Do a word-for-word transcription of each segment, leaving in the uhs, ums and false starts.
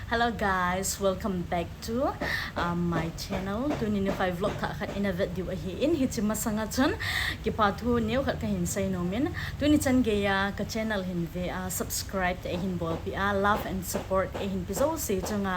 Hello guys, welcome back to uh, my channel. Tuni nikho vlog thah khat ina vet diu ahin, hiche masanga chun kipa thu neo khat kahin seinom in. Tuni chan geiya ka channel hin ve a, subscribe te eihin bolpeh a, love and support eihin pe jouse chunga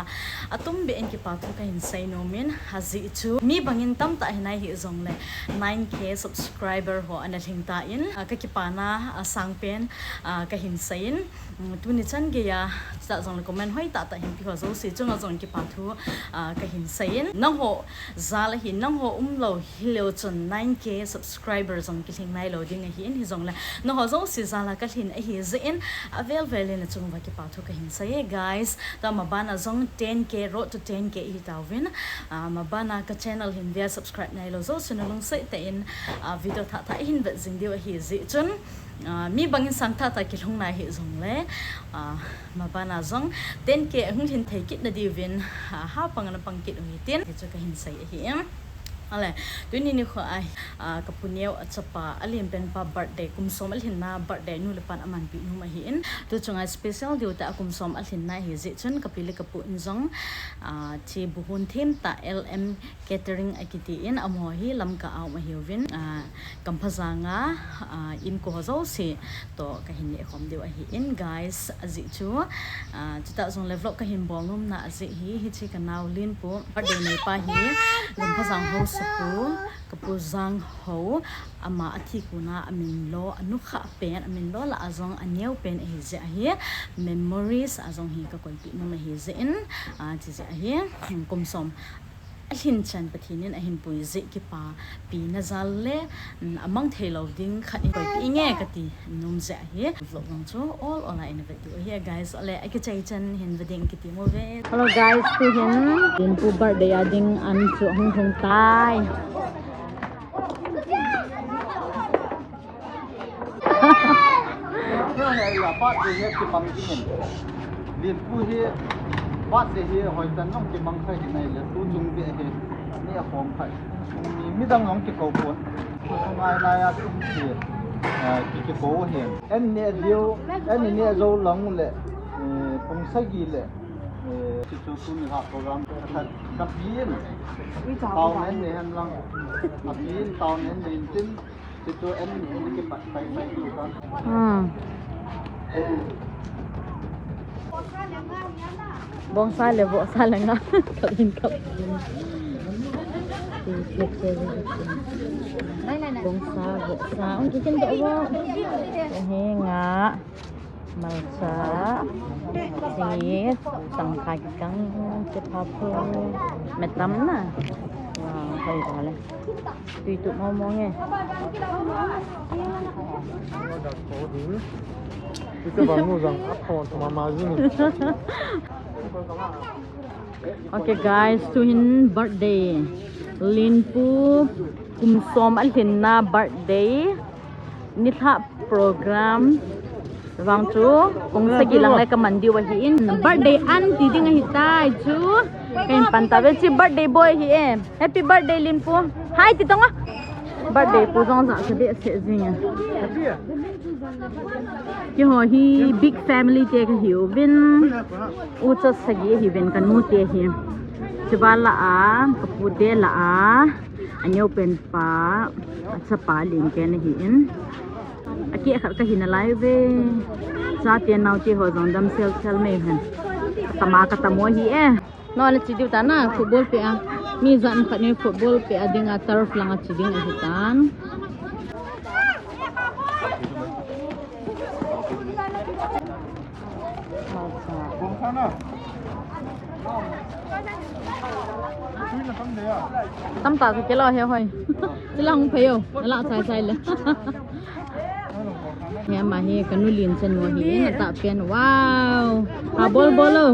atumbeh in kipa thu kahin seinom in. Ajeh chu mi bangin tamtah hinai hijongle nine K subscriber ho ana lhing tan, ah, ka kipana, ah, sangpen, ah, kahin seiyin. Mm, tuni chan geiya, chutah jongle comment hoi tahtah hin pe ho jouse chunga jong kipa thu, ah, kahin seiyin. Nangho jal ahin, nangho umlou hileu chun nine K subscriber jong kilhing nailou ding ahin, hijongle nangho jouse jal a kalhin ahi jeh in, avel vel in achunguva kipa thu kahin seiye guys. Tua mabana jong ten K, road to ten K ihi tauvin. Ah, mabana ka channel hin ve a, subscribe nailou jouse nalungset tah in, ah, video thah thah ihin vet jing diu ahi jeh chun, ah, mi bangin sang thah thah kilhung nai hijongle, ah, mabana jong ten K ahung lhin thei kit nadiuvin, ah, hapang ana pang kit u hitin, hichu kahin sei ahi. Ale, tuni nikho a, ah, ka pu neo achapa, alen pen pa birthday, kum som alhinna birthday, nu le pan amanpi nom ahin. Tu chunga special diu tah a kum som alhinna ahi jeh chun, ka pi le ka pu in jong, ah, hiche bu hon them tah L M Catering akiti in, amaho hi Lamka a um ahiuvin, ah, Kamphajang a, ah, inko ho jouse toh kahin neh khom diu ahin guys, ajeh chu, ah, chutah jongle vlog kahin bol nomna ajeh hi, hiche ka nao Linpu birthday neipa hi Kamphajang haosapu, ka pu Jangho, ama athi kona amin lo, anukhah pen, amin lo lah a jong aneo pen ahi jeh ahi, memories a jong hi kakoipeh nom ahi jeh in, ah, hiche jeh ahi, kum som alhin chan Pathen in ahin pui jeh kipapina jal le, mm, amang theilou ding khat in koipeh inge kati nom jeh ahi. Vlog jong chu ol ol a ina vet diu ahi guys. Ale, akichai chan hin ve ding kiti mo ve. Hello guys, tu hin Linpu birthday a ding an chu ahung lhung tai. Hei, hei, la, birthday hi kimang ding in. Linpu hi, birthday hi hoitah in jong kimang kha hinai le, tu chung beh hi, ni akhom khai. Mi, midang jong kikou pon. Ngai nai a, ki, eh, ki, kikou hi. An neh diu, an neh jou lang le, eh, pung sagi le, eh, chu chu tuni ha program khat ka pi in. Tao nen ne hen lang. A pi in tao nen ne in tin. Hmm. Bongsa le vohsa le nga. Kap in kap. Bongsa, vohsa. Ang kikin to vo. He nga. Malcha, chi, tangkha kikang, chi phapu, metam na. Wow, hoi vale. Tui tu mo mo nge. Ito bang mo jang, ako, tumama jini. Okay guys, tu hin birthday. Linpu kum som alhinna birthday. Nilhah program. Vang chu, kum sagi lang le kaman diu ahi in. Birthday an ti ding ahi tai chu. Kahin pan tave chi birthday boy hi e. Happy birthday Linpu. Hi ti tong a. Birthday pu jong ja sa de se jing e. Keiho hi big family te kahiuvin, ucha sagi ahiuvin kanu te hi. Chiva lah a, kapu te lah a, aneo pen pa, achapa len ken ahi in. Akeh khat kahi nalai ve. Chate naote ho jong damsel sel mai hen. Kama katamo hi e. No, le chi diu tan a, football peh a. Mi jan khat in football peh a ding a, turf lang a chi ding ahi tan. Tamtah chu kilo he hoi. Chila hung phei o, nala chai chai le. He ama hi kanu len chanu ahi, natah pen. Wow. Ha bol bol o.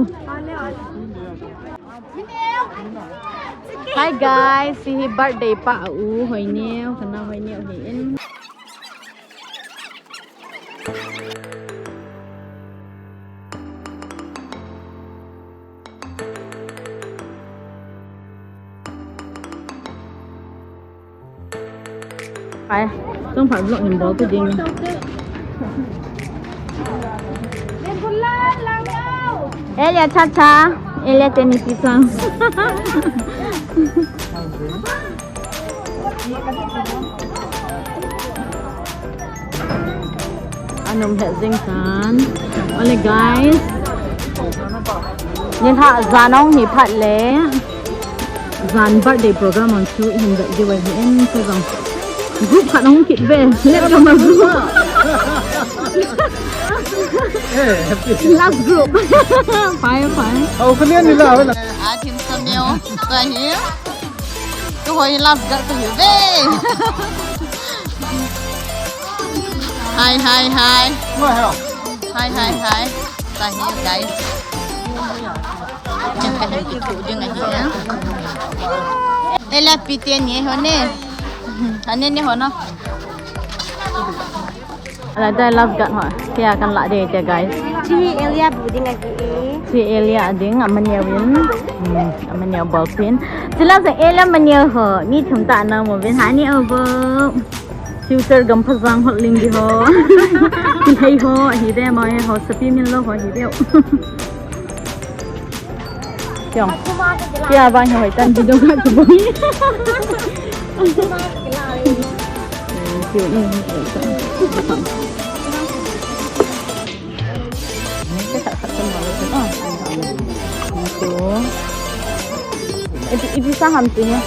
Hi guys, hiche hi birthday pa a u Hoineo, kana Hoineo hi in. Ai, tung phat vlog hin bol tu ding. Elia cha cha. Elia teni pi chang. Anum he jing tan. Ole guys. Ni ha janong ni phat le. Jan birthday program on chu hin da ji wai hin chu jong. Group khat hung kit ve. Let ka ma group. Last group. Fine, fine. Au kalian ni la wala. A thin sa meo. Sa hi. Tu hoi last girl tu hi ve. Hi, hi, hi. Hi, hi, hi. Sa hi, guys. Chen ka hin kitu ding ahi. Elia pi teni ho ne. Ane ne ho na. Ala dai last gat ho. Kya kan la de te guys. Chi Elia bu ding ahi. Chi Elia ding amani win. Hmm, amani ball pin. Chila sa Elia mani ho. Mi thum ta na mo vin hani o bo. Future gam phajang hot ling di ho. Hi hei ho, hi de ma he ho, sapi min lo ho, hi de. Kyong. Kya ba hoi tan video ka tu boi. Kyo ni. Ipi, ipi sa ham tu ni.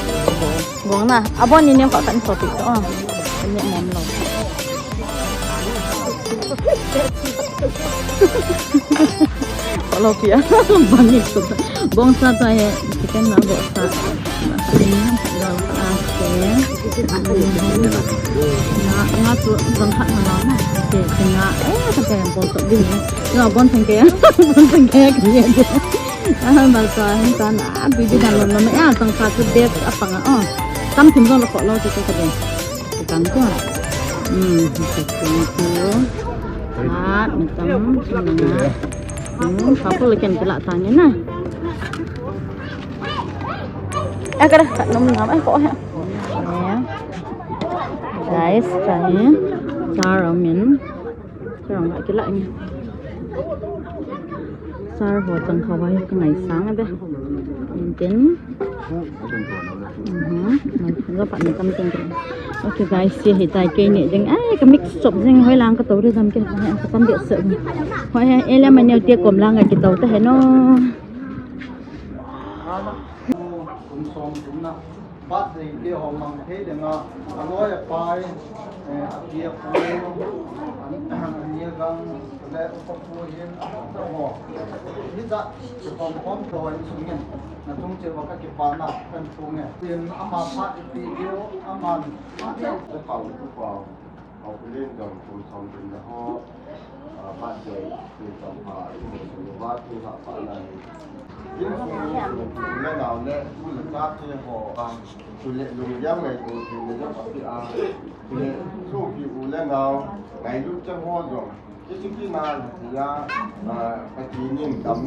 Bong na. Abon ni nem ka kan topic to. Ni nem lo. Lo pia. Bang ni to. Bong sa ta he. Chicken na bong sa. Nga, nga tu jong khat na na. Ke, ke nga. Eh, ka te bol to din. Nga bon thang ke. Bon thang ke ke ye. Ah, mal sa hin ta na. Bi bi dan lo na. Ya, tang khat tu best apang a. Oh. Tam thim jong lo ko lo tu ka de. Tang ko. Hmm, thank you. Ah, mi tam. Hmm, ka ko le ken kila ta ni na. Eh, kada, ka nom nom, eh, ko he. Guys, kahi. Sar amin. Sar ang kila ni. Sar ho tang khawai ka ngai sang a be. Tin. Mhm. Ngai, ngai pa ni kam tin. Okay guys, si hi tai ke ni ding. Ai, ka mix chop jing hoi lang ka to ri dam ke. Ka tam be se. Hoi he, ele ma neu te kom lang ka ki to ta he no. Kum som kum na. Birthday te ho mang thei ding a, a loi a pai, eh, a pi a pu, an, an ni gang, le upa pu hin, a ta ho. Hi ja, ki pom pom to in sung in, na tung che wa ka kipana, kan tung e. Tin ama pha ipi yo, ama, a pau, pau. Au, pu len jong kum som tin na ho, ah, birthday, kum som pa, kum som pa, kum som pa na ni. Kum som pa, kum le nau le, kum le cha te ho, ah, kum le lung yang ngai kum tin le jong pa pi a, kum le so pi u le nau, ngai lu chang ho jong, ki chi ki na la ti ya, ah, pa ti ning dam.